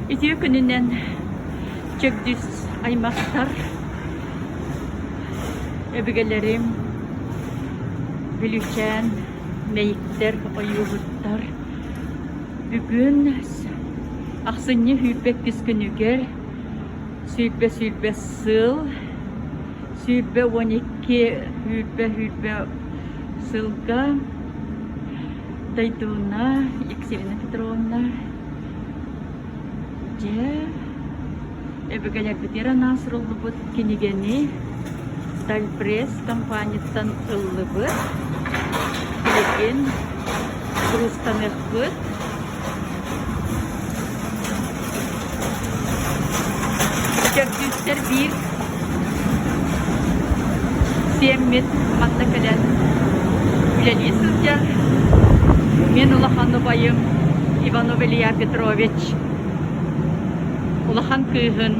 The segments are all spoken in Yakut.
Үтүө күнүнэн чэгдис аймахтар, өбүгэлэрим, Бүлүүчээн, Мэйиктэр, Ойууһуттар бүгүн ахсынньы 22 күнүгэр 20-20 сыл 20 12 20-20 сылга Дойдууна Екатерина Петровна Дьэ, өбүгэлэрбитигэр анаан суруллубут кинигэни Дальпресс компанияттан ыллыбыт. Билигин куруустаныахпыт. Төрдүстэр биир сиэммит манна кэлэн үлэлии сылдьар. Мин улахан убайым Иванов Илья Петрович улахан кыыһын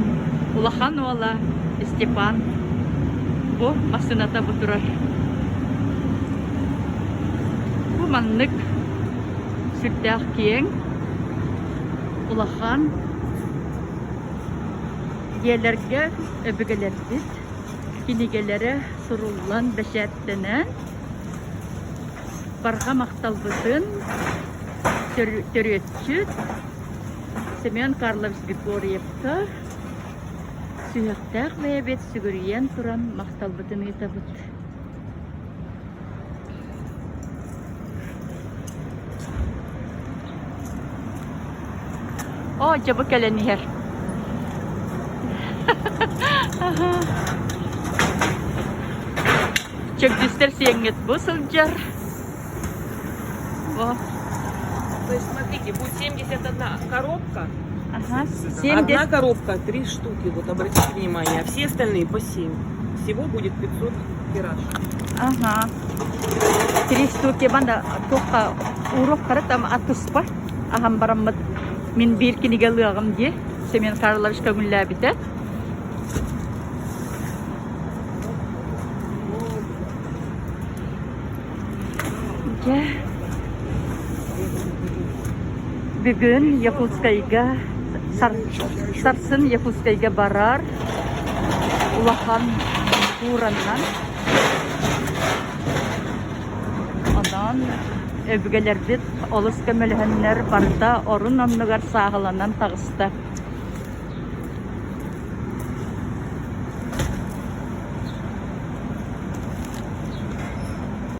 улахан уола Степан бу массыыната бу турар. Бу маннык сүрдээх киэҥ, улахан Дьиэлэргэ өбүгэлэрбит кинигэлэрэ суруллан, бэчээттэнэн, барҕа махталбытын төрүөччүт Семен Карлович Григорьевка сүһүөхтээх бэйэбит сүгүрүйэн туран махталбытын ыытабыт. Оо, дьэ бу кэлэн иһэр. Чэгдистэр сиэҥҥит бу сылдьар. Во. То есть, смотрите, будет 71 коробка. Ага, 70. Одна коробка, три штуки, вот обратите внимание, а все остальные по 7. Всего будет 500 тираж. Ага. Три штуки банда туохха уруохтара там туспа аһан бараммыт мин биир кинигэ ылыаҕым дии Семен Карлович көҥүллээбитэ. Дьэ, бүгүн Якутскайга сарсын Якутскайга барар улахан куураннан Онон өбүгэлэрбит олус көмөлөһөннөр барыта орун-оннугар сааһыланан таҕыста.